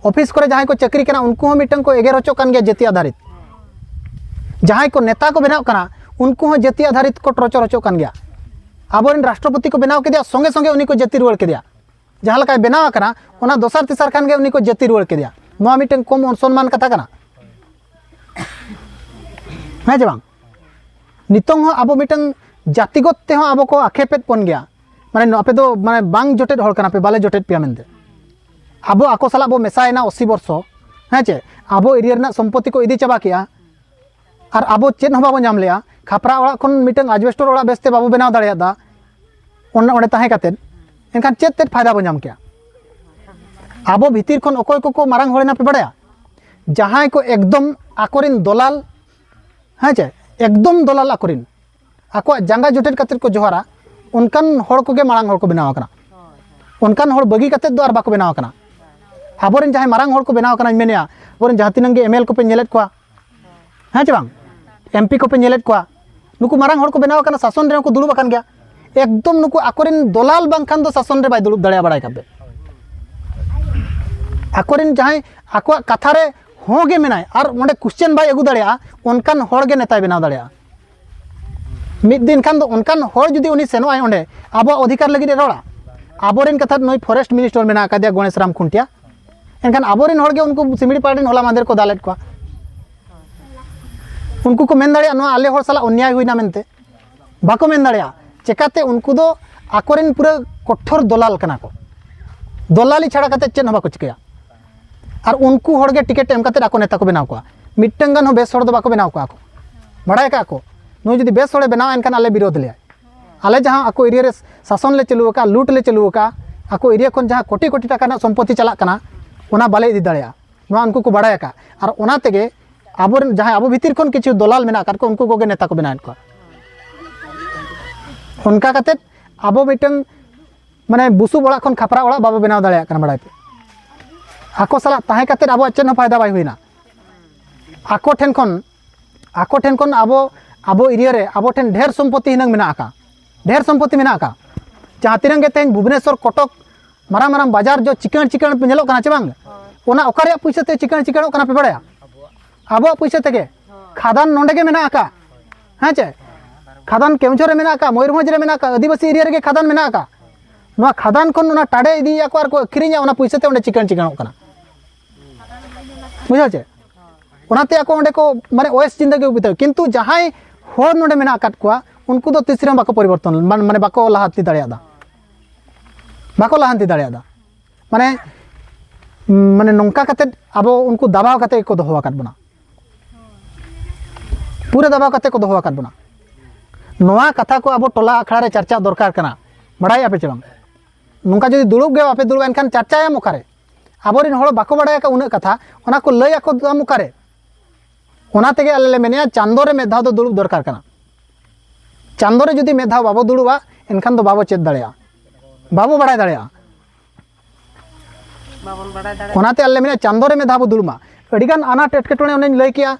ᱚᱯᱷᱤᱥ ᱠᱚᱨᱮ ᱡᱟᱦᱟᱸᱭ ᱠᱚ ᱪᱟᱹᱠᱨᱤ ᱠᱟᱱᱟ, ᱩᱱᱠᱩ ᱦᱚᱸ ᱢᱤᱫᱴᱟᱝ ᱠᱚ ᱮᱜᱮᱨ ᱦᱚᱪᱚᱜ ᱠᱟᱱ ᱜᱮᱭᱟ ᱡᱟᱹᱛᱤ ᱟᱫᱷᱟᱨᱤᱛ᱾ ᱡᱟᱦᱟᱸᱭ ᱠᱚ ᱱᱮᱛᱟ ᱠᱚ ᱵᱮᱱᱟᱜ ᱠᱟᱱᱟ, ᱩᱱᱠᱩ ᱦᱚᱸ ᱡᱟᱹᱛᱤ ᱟᱫᱷᱟᱨᱤᱛ ᱠᱚ ᱴᱚᱨᱪᱚᱨ ᱦᱚᱪᱚᱜ ᱠᱟᱱ ᱜᱮᱭᱟ᱾ ᱟᱵᱚᱨᱮᱱ ᱨᱟᱥᱴᱨᱚᱯᱚᱛᱤ ᱠᱚ ᱵᱮᱱᱟᱣ ᱠᱮᱫᱮᱭᱟ, ᱥᱚᱸᱜᱮ ᱥᱚᱸᱜᱮ ᱩᱱᱤ ᱠᱚ ᱡᱟᱹᱛᱤ ᱨᱩᱣᱟᱹᱲ ᱠᱮᱫᱮᱭᱟ᱾ ᱡᱟᱦᱟᱸ ᱞᱮᱠᱟᱭ ᱵᱮᱱᱟᱣ ᱟᱠᱟᱱᱟ, ᱚᱱᱟ ᱫᱚᱥᱟᱨ ᱛᱮᱥᱟᱨ ᱠᱷᱟᱱ ᱜᱮ ᱩᱱᱤ ᱠᱚ ᱡᱟᱹᱛᱤ ᱨᱩᱣᱟᱹᱲ ᱠᱮᱫᱮᱭᱟ᱾ ᱱᱚᱣᱟ ᱢᱤᱫᱴᱟᱝ ᱠᱚᱢ ᱥᱚᱱᱢᱟᱱ ᱠᱟᱛᱷᱟ ᱠᱟᱱᱟ, ᱦᱮᱸ ᱪᱮ ᱵᱟᱝ? ᱱᱤᱛᱚᱝ ᱦᱚᱸ ᱟᱵᱚ ᱢᱤᱫᱴᱟᱝ ᱡᱟᱹᱛᱤᱜᱚᱛ ᱛᱮᱦᱚᱸ ᱟᱵᱚ ᱠᱚ ᱟᱠᱷᱮᱯᱮᱫ ᱵᱚᱱ ᱜᱮᱭᱟ, ᱢᱟᱱᱮ ᱟᱯᱮ ᱫᱚ ᱢᱟᱱᱮ ᱵᱟᱝ ᱡᱚᱴᱮᱫ ᱦᱚᱲ ᱠᱟᱱᱟ ᱯᱮ, ᱵᱟᱞᱮ ᱡᱚᱴᱮᱫ ᱯᱮᱭᱟ ᱢᱮᱱᱛᱮ᱾ ᱟᱵᱚ ᱟᱠᱚ ᱥᱟᱞᱟᱜ ᱵᱚ ᱢᱮᱥᱟᱭᱮᱱᱟ ᱟᱥᱤ ᱵᱚᱨᱥᱚ, ᱦᱮᱸ ᱪᱮ? ᱟᱵᱚ ᱮᱨᱤᱭᱟ ᱨᱮᱱᱟᱜ ᱥᱚᱢᱯᱚᱛᱤ ᱠᱚ ᱤᱫᱤ ᱪᱟᱵᱟ ᱠᱮᱜᱼᱟ, ᱟᱨ ᱟᱵᱚ ᱪᱮᱫ ᱦᱚᱸ ᱵᱟᱵᱚ ᱧᱟᱢ ᱞᱮᱜᱼᱟ᱾ ᱠᱷᱟᱯᱨᱟ ᱚᱲᱟᱜ ᱠᱷᱚᱱ ᱢᱤᱫᱴᱟᱝ ᱟᱡᱵᱮᱥᱴᱚᱨ ᱚᱲᱟᱜ ᱵᱮᱥᱛᱮ ᱵᱟᱵᱚ ᱵᱮᱱᱟᱣ ᱫᱟᱲᱮᱭᱟᱫᱟ, ᱚᱱᱟ ᱚᱸᱰᱮ ᱛᱟᱦᱮᱸ ᱠᱟᱛᱮᱫ, ᱮᱱᱠᱷᱟᱱ ᱪᱮᱫ ᱛᱮᱫ ᱯᱷᱟᱭᱫᱟ ᱵᱚ ᱧᱟᱢ ᱠᱮᱭᱟ? ᱟᱵᱚ ᱵᱷᱤᱛᱤᱨ ᱠᱷᱚᱱ ᱚᱠᱚᱭ ᱠᱚᱠᱚ ᱢᱟᱨᱟᱝ ᱦᱚᱲᱮᱱᱟ ᱯᱮ ᱵᱟᱲᱟᱭᱟ? ᱡᱟᱦᱟᱸᱭ ᱠᱚ ᱮᱠᱫᱚᱢ ᱟᱠᱚᱨᱮᱱ ᱫᱚᱞᱟᱞ, ᱦᱮᱸ ᱪᱮ, ᱮᱠᱫᱚᱢ ᱫᱚᱞᱟᱞ ᱟᱠᱚᱨᱮᱱ, ᱟᱠᱚᱣᱟᱜ ᱡᱟᱸᱜᱟ ᱡᱚᱴᱮᱫ ᱠᱟᱛᱮᱫ ᱠᱚ ᱡᱚᱦᱟᱨᱟ, ᱚᱱᱠᱟᱱ ᱦᱚᱲ ᱠᱚᱜᱮ ᱢᱟᱨᱟᱝ ᱦᱚᱲ ᱠᱚ ᱵᱮᱱᱟᱣ ᱟᱠᱟᱱᱟ᱾ ᱚᱱᱠᱟᱱ ᱦᱚᱲ ᱵᱟᱹᱜᱤ ᱠᱟᱛᱮᱫ ᱫᱚ ᱟᱨ ᱵᱟᱠᱚ ᱵᱮᱱᱟᱣ ᱟᱠᱟᱱᱟ᱾ ᱟᱵᱚᱨᱮᱱ ᱡᱟᱦᱟᱸᱭ ᱢᱟᱨᱟᱝ ᱦᱚᱲ ᱠᱚ ᱵᱮᱱᱟᱣ ᱟᱠᱟᱱᱟ, ᱤᱧ ᱢᱮᱱᱮᱫᱼᱟ, ᱟᱵᱚᱨᱮᱱ ᱡᱟᱦᱟᱸ ᱛᱤᱱᱟᱹᱜ ᱜᱮ ᱮᱢ ᱮᱞ ᱠᱚᱯᱮ ᱧᱮᱞᱮᱫ ᱠᱚᱣᱟ, ᱦᱮᱸ ᱪᱮ ᱵᱟᱝ? ᱮᱢ ᱯᱤ ᱠᱚᱯᱮ ᱧᱮᱞᱮᱫ ᱠᱚᱣᱟ, ᱱᱩᱠᱩ ᱢᱟᱨᱟᱝ ᱦᱚᱲ ᱠᱚ ᱵᱮᱱᱟᱣ ᱟᱠᱟᱱᱟ, ᱥᱟᱥᱚᱱ ᱨᱮᱦᱚᱸ ᱠᱚ ᱫᱩᱲᱩᱵ ᱟᱠᱟᱱ ᱜᱮᱭᱟ᱾ ᱮᱠᱫᱚᱢ ᱱᱩᱠᱩ ᱟᱠᱚᱨᱮᱱ ᱫᱚᱞᱟᱞ ᱵᱟᱝᱠᱷᱟᱱ ᱫᱚ ᱥᱟᱥᱚᱱ ᱨᱮ ᱵᱟᱭ ᱫᱩᱲᱩᱵ ᱫᱟᱲᱮᱭᱟᱜᱼᱟ, ᱵᱟᱲᱟᱭ ᱠᱟᱜ ᱯᱮ᱾ ᱟᱠᱚᱨᱮᱱ ᱡᱟᱦᱟᱸᱭ ᱟᱠᱚᱣᱟᱜ ᱠᱟᱛᱷᱟ ᱨᱮ ᱦᱚᱸ ᱜᱮ ᱢᱮᱱᱟᱭ ᱟᱨ ᱚᱸᱰᱮ ᱠᱚᱥᱪᱮᱱ ᱵᱟᱭ ᱟᱹᱜᱩ ᱫᱟᱲᱮᱭᱟᱜᱼᱟ, ᱚᱱᱠᱟᱱ ᱦᱚᱲ ᱜᱮ ᱱᱮᱛᱟᱭ ᱵᱮᱱᱟᱣ ᱫᱟᱲᱮᱭᱟᱜᱼᱟ᱾ ᱢᱤᱫ ᱫᱤᱱ ᱠᱷᱟᱱ ᱫᱚ ᱚᱱᱠᱟᱱ ᱦᱚᱲ ᱡᱩᱫᱤ ᱩᱱᱤ ᱥᱮᱱᱚᱜ ᱟᱭ ᱚᱸᱰᱮ ᱟᱵᱚᱣᱟᱜ ᱚᱫᱷᱤᱠᱟᱨ ᱞᱟᱹᱜᱤᱫ ᱮ ᱨᱚᱲᱟ, ᱟᱵᱚᱨᱮᱱ ᱠᱟᱛᱷᱟ ᱱᱩᱭ ᱯᱷᱚᱨᱮᱥᱴ ᱢᱤᱱᱤᱥᱴᱟᱨ ᱢᱮᱱᱟᱜ ᱟᱠᱟᱫᱮᱭᱟ ᱜᱚᱬᱮᱥ ᱨᱟᱢ ᱠᱷᱩᱱᱴᱤᱭᱟ, ᱮᱱᱠᱷᱟᱱ ᱟᱵᱚᱨᱮᱱ ᱦᱚᱲ ᱜᱮ ᱩᱱᱠᱩ ᱥᱤᱢᱲᱤ ᱯᱟᱲ ᱨᱮᱱ ᱦᱚᱞᱟ ᱢᱟᱦᱫᱮᱨ ᱠᱚ ᱫᱟᱞᱮᱫ ᱠᱚᱣᱟ᱾ ᱩᱱᱠᱩ ᱠᱚ ᱢᱮᱱ ᱫᱟᱲᱮᱭᱟᱜᱼᱟ ᱱᱚᱣᱟ ᱟᱞᱮ ᱦᱚᱲ ᱥᱟᱞᱟᱜ ᱚᱱᱭᱟᱭ ᱦᱩᱭᱱᱟ ᱢᱮᱱᱛᱮ? ᱵᱟᱠᱚ ᱢᱮᱱ ᱫᱟᱲᱮᱭᱟᱜᱼᱟ᱾ ᱪᱮᱠᱟᱛᱮ? ᱩᱱᱠᱩ ᱫᱚ ᱟᱠᱚᱨᱮᱱ ᱯᱩᱨᱟᱹ ᱠᱚᱴᱷᱳᱨ ᱫᱚᱞᱟᱞ ᱠᱟᱱᱟ ᱠᱚ, ᱫᱚᱞᱟᱞᱤ ᱪᱷᱟᱲᱟ ᱠᱟᱛᱮ ᱪᱮᱫ ᱦᱚᱸ ᱵᱟᱠᱚ ᱪᱤᱠᱟᱹᱭᱟ᱾ ᱟᱨ ᱩᱱᱠᱩ ᱦᱚᱲ ᱜᱮ ᱴᱤᱠᱤᱴ ᱮᱢ ᱠᱟᱛᱮ ᱟᱠᱚ ᱱᱮᱛᱟ ᱠᱚ ᱵᱮᱱᱟᱣ ᱠᱚᱣᱟ᱾ ᱢᱤᱫᱴᱟᱝ ᱜᱟᱱ ᱦᱚᱸ ᱵᱮᱥ ᱦᱚᱲ ᱫᱚ ᱵᱟᱠᱚ ᱵᱮᱱᱟᱣ ᱠᱚᱣᱟ ᱠᱚ᱾ ᱵᱟᱲᱟᱭ ᱠᱟᱜᱼᱟ ᱠᱚ, ᱱᱩᱭ ᱡᱩᱫᱤ ᱵᱮᱥ ᱦᱚᱲᱮ ᱵᱮᱱᱟᱣᱟ ᱮᱱᱠᱷᱟᱱ ᱟᱞᱮ ᱵᱤᱨᱳᱫᱷ ᱞᱮᱭᱟ᱾ ᱟᱞᱮ ᱡᱟᱦᱟᱸ ᱟᱠᱚ ᱮᱨᱤᱭᱟ ᱨᱮ ᱥᱟᱥᱚᱱ ᱞᱮ ᱪᱟᱹᱞᱩ ᱟᱠᱟᱫᱼᱟ, ᱞᱩᱴ ᱞᱮ ᱪᱟᱹᱞᱩ ᱟᱠᱟᱫᱼᱟ, ᱟᱠᱚ ᱮᱨᱤᱭᱟ ᱠᱷᱚᱱ ᱡᱟᱦᱟᱸ ᱠᱳᱴᱤ ᱠᱳᱴᱤ ᱴᱟᱠᱟ ᱨᱮᱱᱟᱜ ᱥᱚᱢᱯᱚᱛᱤ ᱪᱟᱞᱟᱜ ᱠᱟᱱᱟ, ᱚᱱᱟ ᱵᱟᱞᱮ ᱤᱫᱤ ᱫᱟᱲᱮᱭᱟᱜᱼᱟ, ᱱᱚᱣᱟ ᱩᱱᱠᱩ ᱠᱚ ᱵᱟᱲᱟᱭ ᱟᱠᱟᱫᱼᱟ᱾ ᱟᱨ ᱚᱱᱟ ᱛᱮᱜᱮ ᱟᱵᱚᱨᱮᱱ ᱡᱟᱦᱟᱸᱭ ᱟᱵᱚ ᱵᱷᱤᱛᱤᱨ ᱠᱷᱚᱱ ᱠᱤᱪᱷᱩ ᱫᱚᱞᱟᱞ ᱢᱮᱱᱟᱜ ᱟᱠᱟᱫ ᱠᱚᱣᱟ, ᱩᱱᱠᱩ ᱠᱚᱜᱮ ᱱᱮᱛᱟ ᱠᱚ ᱵᱮᱱᱟᱣᱮᱫ ᱠᱚᱣᱟ᱾ ᱚᱱᱠᱟ ᱠᱟᱛᱮᱫ ᱟᱵᱚ ᱢᱤᱫᱴᱟᱝ ᱢᱟᱱᱮ ᱵᱩᱥᱩᱵ ᱚᱲᱟᱜ ᱠᱷᱚᱱ ᱠᱷᱟᱯᱨᱟ ᱚᱲᱟᱜ ᱵᱟᱵᱚ ᱵᱮᱱᱟᱣ ᱫᱟᱲᱮᱭᱟᱜ ᱠᱟᱱᱟ, ᱵᱟᱲᱟᱭ ᱯᱮ᱾ ᱟᱠᱚ ᱥᱟᱞᱟᱜ ᱛᱟᱦᱮᱸ ᱠᱟᱛᱮᱫ ᱟᱵᱚᱣᱟᱜ ᱪᱮᱫ ᱦᱚᱸ ᱯᱷᱟᱭᱫᱟ ᱵᱟᱭ ᱦᱩᱭᱱᱟ᱾ ᱟᱠᱚ ᱴᱷᱮᱱ ᱠᱷᱚᱱ, ᱟᱠᱚ ᱴᱷᱮᱱ ᱠᱷᱚᱱ ᱟᱵᱚ, ᱟᱵᱚ ᱮᱨᱤᱭᱟ ᱨᱮ ᱟᱵᱚ ᱴᱷᱮᱱ ᱰᱷᱮᱨ ᱥᱚᱢᱯᱚᱛᱤ ᱦᱤᱱᱟᱹᱝ ᱢᱮᱱᱟᱜ ᱟᱠᱟᱫ, ᱰᱷᱮᱨ ᱥᱚᱢᱯᱚᱛᱤ ᱢᱮᱱᱟᱜ ᱟᱠᱟᱫ᱾ ᱡᱟᱦᱟᱸ ᱛᱤᱱᱟᱹᱝ ᱜᱮ ᱛᱮᱦᱮᱧ ᱵᱷᱩᱵᱽᱱᱮᱥᱚᱨ, ᱠᱚᱴᱚᱠ, ᱢᱟᱨᱟᱝ ᱢᱟᱨᱟᱝ ᱵᱟᱡᱟᱨ ᱡᱚ ᱪᱤᱠᱟᱹᱬ ᱪᱤᱠᱟᱹᱬ ᱧᱮᱞᱚᱜ ᱠᱟᱱᱟ ᱪᱮ ᱵᱟᱝ? ᱚᱱᱟ ᱚᱠᱟ ᱨᱮᱭᱟᱜ ᱯᱩᱭᱥᱟᱹ ᱛᱮ ᱪᱤᱠᱟᱹᱬ ᱪᱤᱠᱟᱹᱬᱚᱜ ᱠᱟᱱᱟ ᱯᱮ ᱵᱟᱲᱟᱭᱟ? ᱟᱵᱚᱣᱟᱜ ᱯᱩᱭᱥᱟᱹ ᱛᱮᱜᱮ᱾ ᱠᱷᱟᱫᱟᱱ ᱱᱚᱸᱰᱮ ᱜᱮ ᱢᱮᱱᱟᱜ ᱟᱠᱟᱫ, ᱦᱮᱸ ᱪᱮ? ᱠᱷᱟᱫᱟᱱ ᱠᱮᱣᱚᱱᱡᱷᱚᱨ ᱨᱮ ᱢᱮᱱᱟᱜ ᱟᱠᱟᱫ, ᱢᱚᱭᱩᱨᱵᱷᱚᱸᱡᱽ ᱨᱮ ᱢᱮᱱᱟᱜ ᱟᱠᱟᱫ, ᱟᱹᱫᱤᱵᱟᱹᱥᱤ ᱮᱨᱤᱭᱟ ᱨᱮᱜᱮ ᱠᱷᱟᱫᱟᱱ ᱢᱮᱱᱟᱜ ᱟᱠᱟᱫ᱾ ᱱᱚᱣᱟ ᱠᱷᱟᱫᱟᱱ ᱠᱷᱚᱱ ᱚᱱᱟ ᱴᱟᱰᱮ ᱤᱫᱤᱭᱮᱫᱼᱟ ᱠᱚ ᱟᱨ ᱠᱚ ᱟᱹᱠᱷᱨᱤᱧᱟ, ᱚᱱᱟ ᱯᱩᱭᱥᱟᱹ ᱛᱮ ᱚᱸᱰᱮ ᱪᱤᱠᱟᱹᱬ ᱪᱤᱠᱟᱹᱬᱚᱜ ᱠᱟᱱᱟ᱾ ᱵᱩᱡᱷᱟᱹᱣ ᱪᱮ? ᱚᱱᱟᱛᱮ ᱟᱠᱚ ᱚᱸᱰᱮ ᱠᱚ ᱢᱟᱱᱮ ᱚᱭᱮᱥ ᱡᱤᱱᱫᱮᱜᱤ ᱠᱚ ᱵᱤᱛᱟᱹᱣ, ᱠᱤᱱᱛᱩ ᱡᱟᱦᱟᱸᱭ ᱦᱚᱲ ᱱᱚᱰᱮ ᱢᱮᱱᱟᱜ ᱟᱠᱟᱫ ᱠᱚᱣᱟ ᱩᱱᱠᱩ ᱫᱚ ᱛᱤᱥ ᱨᱮᱦᱚᱸ ᱵᱟᱠᱚ ᱯᱚᱨᱤᱵᱚᱨᱛᱚᱱ ᱢᱟᱱ- ᱢᱟᱱᱮ ᱵᱟᱠᱚ ᱞᱟᱦᱟᱱᱛᱤ ᱫᱟᱲᱮᱭᱟᱫᱟ, ᱵᱟᱠᱚ ᱞᱟᱦᱟᱱᱛᱤ ᱫᱟᱲᱮᱭᱟᱫᱟ᱾ ᱢᱟᱱᱮ ᱢᱟᱱᱮ ᱱᱚᱝᱠᱟ ᱠᱟᱛᱮ ᱟᱵᱚ ᱩᱱᱠᱩ ᱫᱟᱵᱟᱣ ᱠᱟᱛᱮ ᱜᱮᱠᱚ ᱫᱚᱦᱚ ᱟᱠᱟᱫ ᱵᱚᱱᱟ, ᱯᱩᱨᱟᱹ ᱫᱟᱵᱟᱣ ᱠᱟᱛᱮ ᱠᱚ ᱫᱚᱦᱚ ᱟᱠᱟᱫ ᱵᱚᱱᱟ᱾ ᱱᱚᱣᱟ ᱠᱟᱛᱷᱟ ᱠᱚ ᱟᱵᱚ ᱴᱚᱞᱟ ᱟᱠᱷᱲᱟ ᱨᱮ ᱪᱟᱨᱪᱟ ᱫᱚᱨᱠᱟᱨ ᱠᱟᱱᱟ, ᱵᱟᱲᱟᱭ ᱟᱯᱮ ᱪᱮ ᱵᱟᱝ? ᱱᱚᱝᱠᱟ ᱡᱩᱫᱤ ᱫᱩᱲᱩᱵ ᱜᱮ ᱵᱟᱯᱮ ᱫᱩᱲᱩᱵᱟ ᱮᱱᱠᱷᱟᱱ ᱪᱟᱨᱪᱟᱭᱟᱢ ᱚᱠᱟᱨᱮ? ᱟᱵᱚᱨᱮᱱ ᱦᱚᱲ ᱵᱟᱠᱚ ᱵᱟᱲᱟᱭ ᱟᱠᱟᱫ ᱩᱱᱟᱹᱜ ᱠᱟᱛᱷᱟ, ᱚᱱᱟ ᱠᱚ ᱞᱟᱹᱭ ᱟᱠᱚ ᱛᱟᱢ ᱚᱠᱟᱨᱮ? ᱚᱱᱟ ᱛᱮᱜᱮ ᱟᱞᱮ ᱞᱮ ᱢᱮᱱᱮᱫᱼᱟ ᱪᱟᱸᱫᱚ ᱨᱮ ᱢᱤᱫ ᱫᱷᱟᱣ ᱫᱚ ᱫᱩᱲᱩᱵ ᱫᱚᱨᱠᱟᱨ ᱠᱟᱱᱟ᱾ ᱪᱟᱸᱫᱚ ᱨᱮ ᱡᱩᱫᱤ ᱢᱤᱫ ᱫᱷᱟᱣ ᱵᱟᱵᱚ ᱫᱩᱲᱩᱵᱟ ᱮᱱᱠᱷᱟᱱ ᱫᱚ ᱵᱟᱵᱚ ᱪᱮᱫ ᱫᱟᱲᱮᱭᱟᱜᱼᱟ, ᱵᱟᱵᱚ ᱵᱟᱲᱟᱭ ᱫᱟᱲᱮᱭᱟᱜᱼᱟ᱾ ᱵᱟᱵᱚᱱ ᱵᱟᱲᱟᱭ ᱫᱟᱲᱮᱭᱟᱜᱼᱟ᱾ ᱚᱱᱟᱛᱮ ᱟᱞᱮ ᱢᱮᱱᱟ ᱪᱟᱸᱫᱚ ᱨᱮ ᱢᱤᱫ ᱫᱷᱟᱣ ᱵᱚ ᱫᱩᱲᱩᱵ ᱢᱟ᱾ ᱟᱹᱰᱤᱜᱟᱱ ᱟᱱᱟᱴ ᱮᱴᱠᱮᱴᱚᱬᱮ ᱚᱱᱮᱧ ᱞᱟᱹᱭ ᱠᱮᱜᱼᱟ,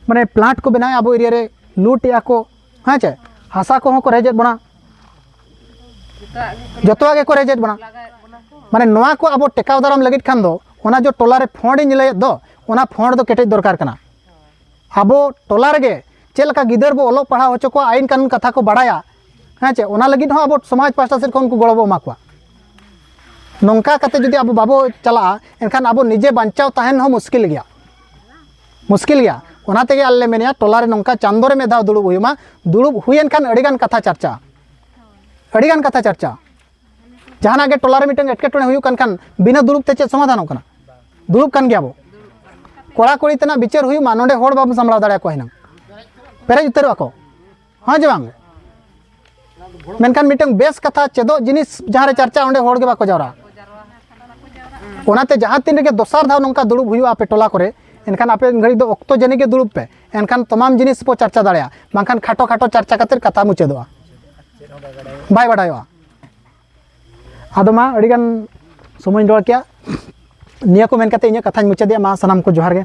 ᱢᱟᱱᱮ ᱯᱞᱟᱱᱴ ᱠᱚ ᱵᱮᱱᱟᱣᱮᱫᱼᱟ ᱟᱵᱚ ᱮᱨᱤᱭᱟ ᱨᱮ, ᱞᱩᱴ ᱮᱫᱼᱟ ᱠᱚ, ᱦᱮᱸ ᱪᱮ, ᱦᱟᱥᱟ ᱠᱚᱦᱚᱸ ᱠᱚ ᱨᱮᱡᱮᱫ ᱵᱚᱱᱟ, ᱡᱚᱛᱚᱣᱟᱜ ᱜᱮ ᱡᱚᱛᱚᱣᱟᱜ ᱜᱮᱠᱚ ᱨᱮᱡᱮᱫ ᱵᱚᱱᱟ᱾ ᱞᱟᱜᱟᱭᱮᱫ ᱵᱚᱱᱟ ᱠᱚ᱾ ᱢᱟᱱᱮ ᱱᱚᱣᱟ ᱠᱚ ᱟᱵᱚ ᱴᱮᱠᱟᱣ ᱫᱟᱨᱟᱢ ᱞᱟᱹᱜᱤᱫ ᱠᱷᱟᱱ ᱫᱚ ᱚᱱᱟ ᱡᱚ ᱴᱚᱞᱟ ᱨᱮ ᱯᱷᱚᱸᱰ ᱤᱧ ᱞᱟᱹᱭᱮᱫ ᱫᱚ ᱚᱱᱟ ᱯᱷᱚᱸᱰ ᱫᱚ ᱠᱮᱴᱮᱡ ᱫᱚᱨᱠᱟᱨ ᱠᱟᱱᱟ᱾ ᱟᱵᱚ ᱴᱚᱞᱟ ᱨᱮᱜᱮ ᱪᱮᱫ ᱞᱮᱠᱟ ᱜᱤᱫᱟᱹᱨ ᱵᱚ ᱚᱞᱚᱜ ᱯᱟᱲᱦᱟᱣ ᱦᱚᱪᱚ ᱠᱚᱣᱟ, ᱟᱹᱭᱤᱱ ᱠᱟᱹᱱᱩᱱ ᱠᱟᱛᱷᱟ ᱠᱚ ᱵᱟᱲᱟᱭᱟ, ᱦᱮᱸ ᱪᱮ, ᱚᱱᱟ ᱞᱟᱹᱜᱤᱫ ᱦᱚᱸ ᱟᱵᱚ ᱥᱚᱢᱟᱡᱽ ᱯᱟᱦᱴᱟ ᱥᱮᱫ ᱠᱷᱚᱱ ᱩᱱᱠᱩ ᱜᱚᱲᱚ ᱵᱚ ᱮᱢᱟ ᱠᱚᱣᱟ᱾ ᱱᱚᱝᱠᱟ ᱠᱟᱛᱮ ᱡᱩᱫᱤ ᱟᱵᱚ ᱵᱟᱵᱚ ᱪᱟᱞᱟᱜᱼᱟ ᱮᱱᱠᱷᱟᱱ ᱟᱵᱚ ᱱᱤᱡᱮ ᱵᱟᱧᱪᱟᱣ ᱛᱟᱦᱮᱱ ᱦᱚᱸ ᱢᱩᱥᱠᱤᱞ ᱜᱮᱭᱟ, ᱢᱩᱥᱠᱤᱞ ᱜᱮᱭᱟ᱾ ᱚᱱᱟ ᱛᱮᱜᱮ ᱟᱞᱮ ᱞᱮ ᱢᱮᱱᱮᱫᱼᱟ ᱴᱚᱞᱟ ᱨᱮ ᱱᱚᱝᱠᱟ ᱪᱟᱸᱫᱚ ᱨᱮ ᱢᱤᱫ ᱫᱷᱟᱣ ᱫᱩᱲᱩᱵ ᱦᱩᱭᱩᱜ ᱢᱟ᱾ ᱫᱩᱲᱩᱵ ᱦᱩᱭᱮᱱ ᱠᱷᱟᱱ ᱟᱹᱰᱤᱜᱟᱱ ᱠᱟᱛᱷᱟ ᱪᱟᱨᱪᱟᱜᱼᱟ, ᱟᱹᱰᱤᱜᱟᱱ ᱠᱟᱛᱷᱟ ᱪᱟᱨᱪᱟᱜᱼᱟ᱾ ᱡᱟᱦᱟᱱᱟᱜ ᱜᱮ ᱴᱚᱞᱟ ᱨᱮ ᱢᱤᱫᱴᱟᱝ ᱮᱴᱠᱮᱴᱚᱬᱮ ᱦᱩᱭᱩᱜ ᱠᱟᱱ ᱠᱷᱟᱱ ᱵᱤᱱᱟᱹ ᱫᱩᱲᱩᱵ ᱛᱮ ᱪᱮᱫ ᱥᱚᱢᱟᱫᱷᱟᱱᱚᱜ ᱠᱟᱱᱟ? ᱫᱩᱲᱩᱵ ᱠᱟᱱ ᱜᱮᱭᱟ ᱵᱚ, ᱠᱚᱲᱟ ᱠᱩᱲᱤ ᱛᱮᱱᱟᱜ ᱵᱤᱪᱟᱹᱨ ᱦᱩᱭᱩᱜ ᱢᱟ, ᱱᱚᱰᱮ ᱦᱚᱲ ᱵᱟᱵᱚᱱ ᱥᱟᱢᱵᱲᱟᱣ ᱫᱟᱲᱮᱭᱟᱠᱚᱣᱟ ᱦᱤᱱᱟᱹᱝ, ᱯᱮᱨᱮᱡ ᱩᱛᱟᱹᱨᱚᱜᱼᱟ ᱠᱚ, ᱦᱮᱸ ᱪᱮ ᱵᱟᱝ? ᱢᱮᱱᱠᱷᱟᱱ ᱢᱤᱫᱴᱟᱝ ᱵᱮᱥ ᱠᱟᱛᱷᱟ ᱪᱮᱫᱚᱜ ᱡᱤᱱᱤᱥ ᱡᱟᱦᱟᱸ ᱨᱮ ᱪᱟᱨᱪᱟ ᱚᱸᱰᱮ ᱦᱚᱲ ᱜᱮ ᱵᱟᱠᱚ ᱡᱟᱣᱨᱟᱜᱼᱟ᱾ ᱚᱱᱟᱛᱮ ᱡᱟᱦᱟᱸ ᱛᱤᱱ ᱨᱮᱜᱮ ᱫᱚᱥᱟᱨ ᱫᱷᱟᱣ ᱱᱚᱝᱠᱟ ᱫᱩᱲᱩᱵ ᱦᱩᱭᱩᱜᱼᱟ ᱟᱯᱮ ᱴᱚᱞᱟ ᱠᱚᱨᱮ, ᱮᱱᱠᱷᱟᱱ ᱟᱯᱮ ᱜᱷᱟᱹᱲᱤᱡ ᱫᱚ ᱚᱠᱛᱚ ᱡᱟᱹᱱᱤᱡ ᱜᱮ ᱫᱩᱲᱩᱵ ᱯᱮ, ᱮᱱᱠᱷᱟᱱ ᱛᱚᱢᱟᱢ ᱡᱤᱱᱤᱥ ᱵᱚ ᱪᱟᱨᱪᱟ ᱫᱟᱲᱮᱭᱟᱜᱼᱟ, ᱵᱟᱝᱠᱷᱟᱱ ᱠᱷᱟᱴᱚ ᱠᱷᱟᱴᱚ ᱪᱟᱨᱪᱟ ᱠᱟᱛᱮ ᱠᱟᱛᱷᱟ ᱢᱩᱪᱟᱹᱫᱚᱜᱼᱟ, ᱵᱟᱭ ᱵᱟᱰᱟᱭᱚᱜᱼᱟ᱾ ᱟᱫᱚ ᱢᱟ ᱟᱹᱰᱤᱜᱟᱱ ᱥᱚᱢᱚᱭᱤᱧ ᱨᱚᱲ ᱠᱮᱜᱼᱟ, ᱱᱤᱭᱟᱹ ᱠᱚ ᱢᱮᱱ ᱠᱟᱛᱮ ᱤᱧᱟᱹᱜ ᱠᱟᱛᱷᱟᱧ ᱢᱩᱪᱟᱹᱫᱮᱜᱼᱟ᱾ ᱢᱟ ᱥᱟᱱᱟᱢ ᱠᱚ ᱡᱚᱦᱟᱨ ᱜᱮ᱾